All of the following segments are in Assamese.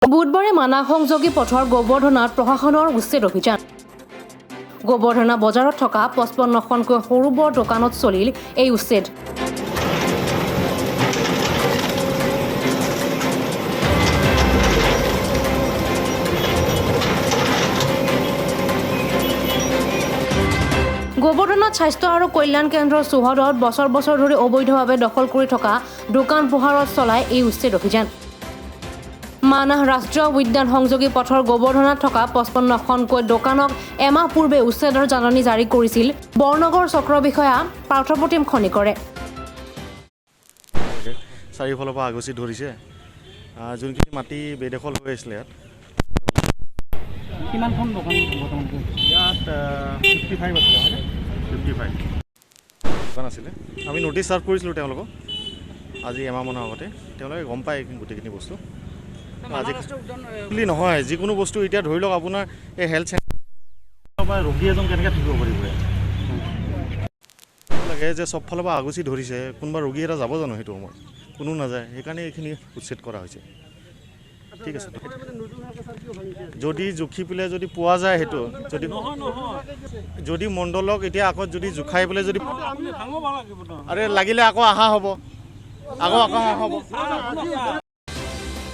বুধবাৰে মানাহ সংযোগী পথৰ গোবৰ্ধনাত প্ৰশাসনৰ উচ্ছেদ অভিযান। গোবৰ্ধনা বজাৰত থকা 55খনকৈ সৰু বৰ দোকানত চলিল এই উচ্ছেদ। গোবৰ্ধনাত স্বাস্থ্য আৰু কল্যাণ কেন্দ্ৰৰ চৌহদত বছৰ বছৰ ধৰি অবৈধভাৱে দখল কৰি থকা দোকান পোহাৰত চলাই এই উচ্ছেদ অভিযান। মানাহ ৰাষ্ট্ৰীয় উদ্যান সংযোগী পথৰ গোবৰ্ধনাত থকা 55খনকৈ দোকানক এমাহ পূৰ্বে উচ্ছেদৰ জাননী জাৰি কৰিছিল বৰনগৰ চক্ৰ বিষয়া পাৰ্থপ্ৰতিম খনিকৰে। চাৰিওফালৰ পৰা আগচি ধৰিছে। যোনখিনি মাটি বেদখল হৈ আছিলে ইয়াত। কিমানখন দোকান বৰ্তমান? ইয়াত 55 আছিলে, হয়নে? 55 দোকান আছিলে। আমি ন'টিচ চাৰ্ভ কৰিছিলোঁ তেওঁলোকক আজি এমাহমানৰ আগতে। তেওঁলোকে গম পায় গোটেইখিনি বস্তু। আজি বুলি নহয়, যিকোনো বস্তু এতিয়া ধৰি লওক আপোনাৰ এই হেল্থ চেণ্টাৰৰ পৰা ৰোগী এজন কেনেকৈ থাকিব পাৰিব? ইয়াত লাগে যে চব ফালৰ পৰা আগচি ধৰিছে, কোনোবা ৰোগী এটা যাব জানো সেইটো সময়ত? কোনো নাযায়, সেইকাৰণে এইখিনি উচ্ছেদ কৰা হৈছে। ঠিক আছে, যদি জুখি পেলাই যদি পোৱা যায়, সেইটো যদি যদি মণ্ডলক এতিয়া আকৌ যদি জোখাই পেলাই যদি আৰে লাগিলে আকৌ অহা হ'ব, আকৌ আকৌ অহা হ'ব।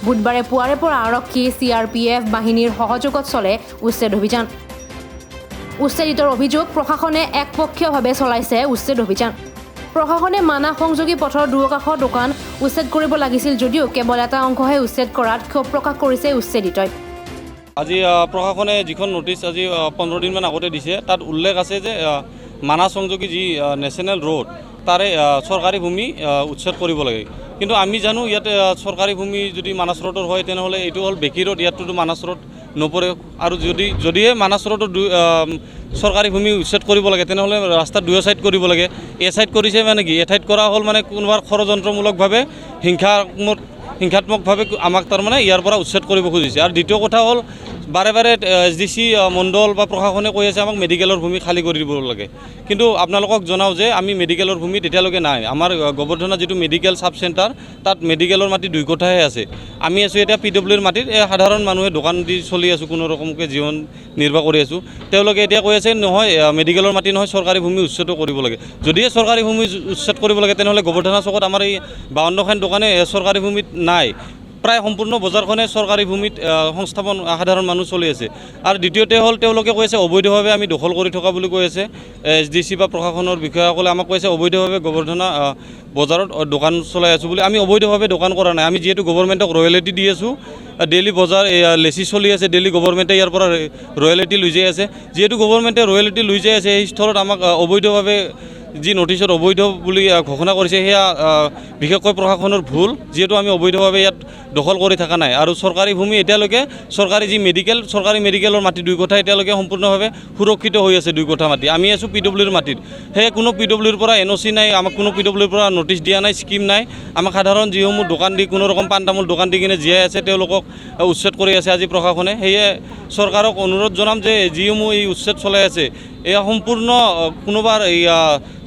বুধবাৰে পুৱাৰে পৰা আৰক্ষী, চিআৰপিএফ বাহিনীৰ সহযোগত চলে উচ্ছেদ অভিযান। উচ্ছেদিতৰ অভিযোগ, প্ৰশাসনে একপক্ষীয়ভাৱে চলাইছে উচ্ছেদ অভিযান। প্ৰশাসনে মানাহ সংযোগী পথৰ দুয়োকাষৰ দোকান উচ্ছেদ কৰিব লাগিছিল যদিও কেৱল এটা অংশহে উচ্ছেদ কৰাত ক্ষোভ প্ৰকাশ কৰিছে উচ্ছেদিতই। আজি প্ৰশাসনে যিখন ন'টিচ আজি 15 দিনমান আগতে দিছে, তাত উল্লেখ আছে যে মানাহ সংযোগী যি নেশ্যনেল ৰোড, তাৰে চৰকাৰী ভূমি উচ্ছেদ কৰিব লাগে। কিন্তু আমি জানো ইয়াতে চৰকাৰী ভূমি যদি মানাহ ৰোডৰ হয়, তেনেহ'লে এইটো হ'ল বেকী ৰোড, ইয়াতটোতো মানাহ ৰোড নপৰে। আৰু যদিহে মানাহ ৰোডৰ চৰকাৰী ভূমি উচ্ছেদ কৰিব লাগে, তেনেহ'লে ৰাস্তাৰ দুয়ো ছাইড কৰিব লাগে। এ ছাইড কৰিছে মানে কি, এঠাইত কৰা হ'ল মানে কোনোবা ষড়যন্ত্ৰমূলকভাৱে হিংসাত্মকভাৱে আমাক তাৰমানে ইয়াৰ পৰা উচ্ছেদ কৰিব খুজিছে। আৰু দ্বিতীয় কথা হ'ল, বাৰে বাৰে এছ ডি চি মণ্ডল বা প্ৰশাসনে কৈ আছে আমাক মেডিকেলৰ ভূমি খালী কৰি দিব লাগে। কিন্তু আপোনালোকক জনাওঁ যে আমি মেডিকেলৰ ভূমি তেতিয়ালৈকে নাই। আমাৰ গোবৰ্ধনা যিটো মেডিকেল চাব চেণ্টাৰ, তাত মেডিকেলৰ মাটি 2 কঠাহে আছে। আমি আছোঁ এতিয়া পি ডব্লিউৰ মাটিত, এই সাধাৰণ মানুহে দোকান দি চলি আছোঁ, কোনো ৰকমকৈ জীৱন নিৰ্বাহ কৰি আছোঁ। তেওঁলোকে এতিয়া কৈ আছে নহয়, মেডিকেলৰ মাটি নহয়, চৰকাৰী ভূমি উচ্ছেদো কৰিব লাগে। যদিহে চৰকাৰী ভূমি উচ্ছেদ কৰিব লাগে, তেনেহ'লে গোবৰ্ধনা চকত আমাৰ এই 52খন দোকানে চৰকাৰী ভূমিত নাই। প্ৰায় সম্পূৰ্ণ বজাৰখনে চৰকাৰী ভূমিত সংস্থাপন সাধাৰণ মানুহ চলি আছে। আৰু দ্বিতীয়তে হ'ল, তেওঁলোকে কৈ আছে অবৈধভাৱে আমি দখল কৰি থকা বুলি কৈ আছে। এছ ডি চি বা প্ৰশাসনৰ বিষয়াসকলে আমাক কৈছে অবৈধভাৱে গোবৰ্ধনা বজাৰত দোকান চলাই আছোঁ বুলি। আমি অবৈধভাৱে দোকান কৰা নাই। আমি যিহেতু গভৰ্ণমেণ্টক ৰয়েলিটি দি আছোঁ, ডেইলি বজাৰ লেচি চলি আছে, ডেইলি গভৰ্ণমেণ্টে ইয়াৰ পৰা ৰয়েলিটি লৈ যাই আছে। যিহেতু গভৰ্ণমেণ্টে ৰয়েলিটি লৈ যাই আছে, সেই স্থলত আমাক অবৈধভাৱে যি ন'টিছত অবৈধ বুলি ঘোষণা কৰিছে, সেয়া বিশেষকৈ প্ৰশাসনৰ ভুল। যিহেতু আমি অবৈধভাৱে ইয়াত দখল কৰি থকা নাই। আৰু চৰকাৰী ভূমি এতিয়ালৈকে চৰকাৰী যি মেডিকেল, চৰকাৰী মেডিকেলৰ মাটি 2 কঠা এতিয়ালৈকে সম্পূৰ্ণভাৱে সুৰক্ষিত হৈ আছে। 2 কঠা মাটি আমি আছোঁ পি ডব্লিউৰ মাটিত। সেয়ে কোনো পি ডব্লিউৰ পৰা এন অ' চি নাই, আমাক কোনো পি ডব্লিউৰ পৰা ন'টিচ দিয়া নাই, স্কীম নাই। আমাক সাধাৰণ যিসমূহ দোকান দি কোনো ৰকম পাণ তামোল দোকান দি কিনে জীয়াই আছে, তেওঁলোকক উচ্ছেদ কৰি আছে আজি প্ৰশাসনে। সেয়ে চৰকাৰক অনুৰোধ জনাম যে যিসমূহ এই উচ্ছেদ চলাই আছে, এয়া সম্পূৰ্ণ কোনোবাৰ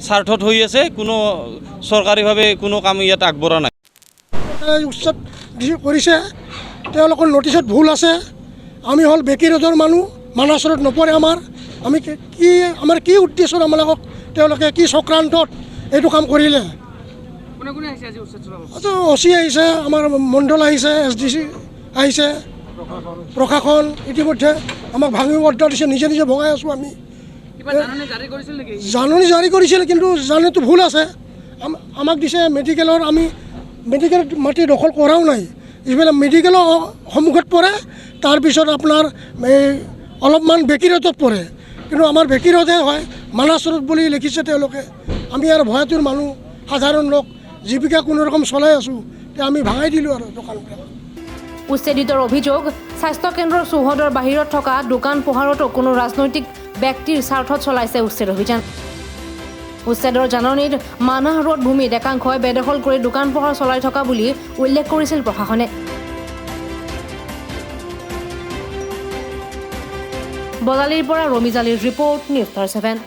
স্বাৰ্থত হৈ আছে, কোনো চৰকাৰীভাৱে কোনো কাম ইয়াত আগবঢ়া নাই। উচ্ছেদ কৰিছে, তেওঁলোকৰ ন'টিচত ভুল আছে। আমি হ'ল বেকী ৰোডৰ মানুহ, মানাহ ৰোড নপৰে আমাৰ। আমি কি আমাৰ কি উদ্দেশ্যত আমালোকক তেওঁলোকে কি চক্ৰান্তত এইটো কাম কৰিলে? আচ্ছা, অ' চি আহিছে, আমাৰ মণ্ডল আহিছে, এছ ডি চি আহিছে, প্ৰশাসন ইতিমধ্যে আমাক ভাঙিব অৰ্ডাৰ দিছে, নিজে নিজে ভঙাই আছোঁ আমি। জাননী জাৰি কৰিছিল, কিন্তু জাননীটো ভুল আছে। আমাক দিছে মেডিকেলৰ, আমি মেডিকেল মাটি দখল কৰাও নাই। ইফালে মেডিকেলৰ সন্মুখত পৰে, তাৰপিছত আপোনাৰ এই অলপমান বেকী ৰোডত পৰে, কিন্তু আমাৰ বেকী ৰোডহে হয়, মানাহ ৰোড বুলি লিখিছে তেওঁলোকে। আমি আৰু ভয়াতুৰ মানুহ, সাধাৰণ লোক, জীৱিকা কোনোৰকম চলাই আছোঁ, এতিয়া আমি ভাঙাই দিলোঁ আৰু দোকানবিলাক। উচ্ছেদিতৰ অভিযোগ, স্বাস্থ্যকেন্দ্ৰৰ চৌহদৰ বাহিৰত থকা দোকান পোহাৰতো কোনো ৰাজনৈতিক ব্যক্তিৰ স্বাৰ্থত চলাইছে উচ্ছেদ অভিযান। উচ্ছেদৰ জাননীত মানাহ ৰোড ভূমিত একাংশই বেদখল কৰি দোকান পোহাৰ চলাই থকা বুলি উল্লেখ কৰিছিল প্ৰশাসনে। বজালীৰ পৰা ৰমিজ আলীৰ ৰিপৰ্ট, নিউজ 7।